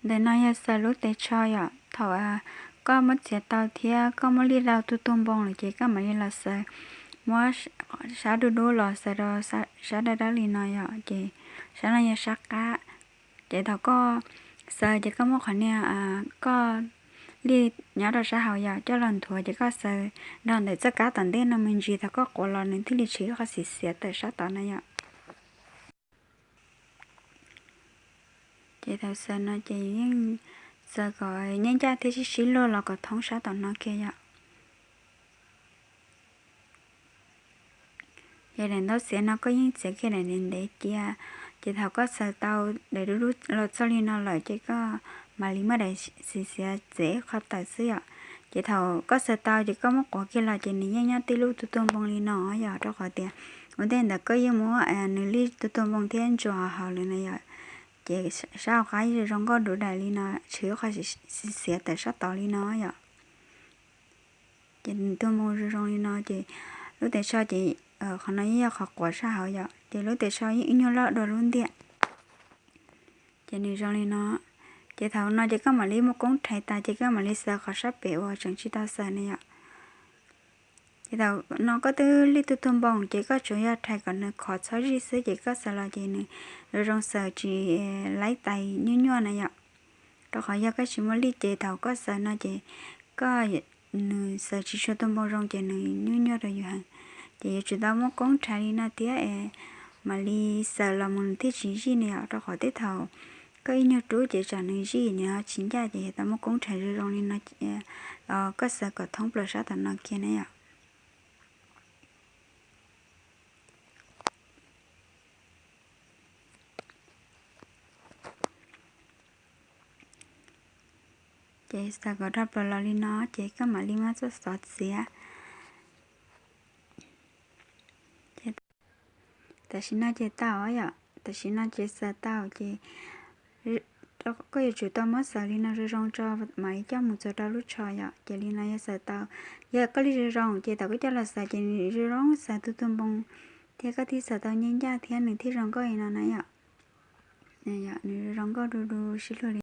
Ntawm no yog xaws lub tes tsho yom. Thaum koj muab txiav tau thiab koj muab lij tau tus tuag npoo lawm ces koj mam li los xaws, muab sab dub dub los xaws rau sab dawb dawb li no yom, ces sab no yog sab qab. Ces thaum koj xaws ces koj muab qhov niag koj lij nyob rau sab hauv yom coj los nthuav ces koj xaws nrog ntawm txoj kab tom ntej no me ntsis, thaum koj quav los nws thiaj li tshuav ib qho xiav xiav tawm sab tod na yom. Ces thaum xaws no ces yeej xaws kom nyab ncaj thiab sib sib luag los kom thoob sab tom no kiag yom. Ces daim ntaub xiav no koj yeej txiav kiag daim ntev ntev cia, ces thaum koj xaws tau daim dub dub los txog li no lawm ces koj mam li muab daim xiav xiav txiav qhov tawm xwb yom. Ces thaum koj xaws tau ces koj muab quav kiag los ces nws yeej nyob tib lub tus tuag npoo li no yom, rau qhov tias ua ntej ntawd koj yeej muab nws lij tus tuag npoo thiab ntsuas hauv lawm no yom. Ces sab hauv qab zoo zoo nkauj dub daim li no, tshuav ib qho xiav xiav tawm sab tod li no yom. Ces nws tuag npoo zoo zoo li no ces lub tes tsho ces qhov no yeej yog qhov quav sab hauv yom, ces lub tes tsho yeej ib nyuag loj dua lub ntiag. Ces nws zoo li no. Ces thaum no ces koj mam li muaj koob rhais tas ces koj mam li xaws qhov sab pem uas tseem tsis tau xaws na yom. Ces thaum no koj twb lij tus tuag npoo ces koj tsuas yog rhais kom nws khov txhob zij xwb ces koj xaws los ces nws zoo zoo xaws tsis laib tais nyuaj nyuaj na yom. Rau qhov yog koj tsis muaj lij ces thaum koj xaws no ces koj, nws xaws tsis tshua tuag npoo zoo ces nws nyuaj nyuaj rau yus heev. Ces yuav tsum tau muaj koob rhais li no thiab es mam li xaws los mus nws thiaj tsis zij na yom, rau qhov tej thaum koj ib nyuag rub ces tsam nws zij nws ho tsis ncaj ces yuav tau muaj koob rhais zoo zoo li no, koj xaws kom thoob plaws sab tom no kiag na yom. Ces xaws kom dhau plaws los li no ces koj mam li muab txoj xov txiav. Tam sim no ces tau yom, tam sim no ces xaws tau ces koj yuav tsum tau muab xaws li no zoo zoo tso mam li coj mus txuas rau lub tsho yom. Ces li no yog xaws tau, yog koj lij zoo zoo ces thaum koj coj los xaws ces nws zoo zoo xaws tus tuag npoo thiab koj thiaj xaws tau nyab ncaj thiab nws thiaj zoo nkauj li no na yom. Nws zoo zoo nkauj du du sib luag li.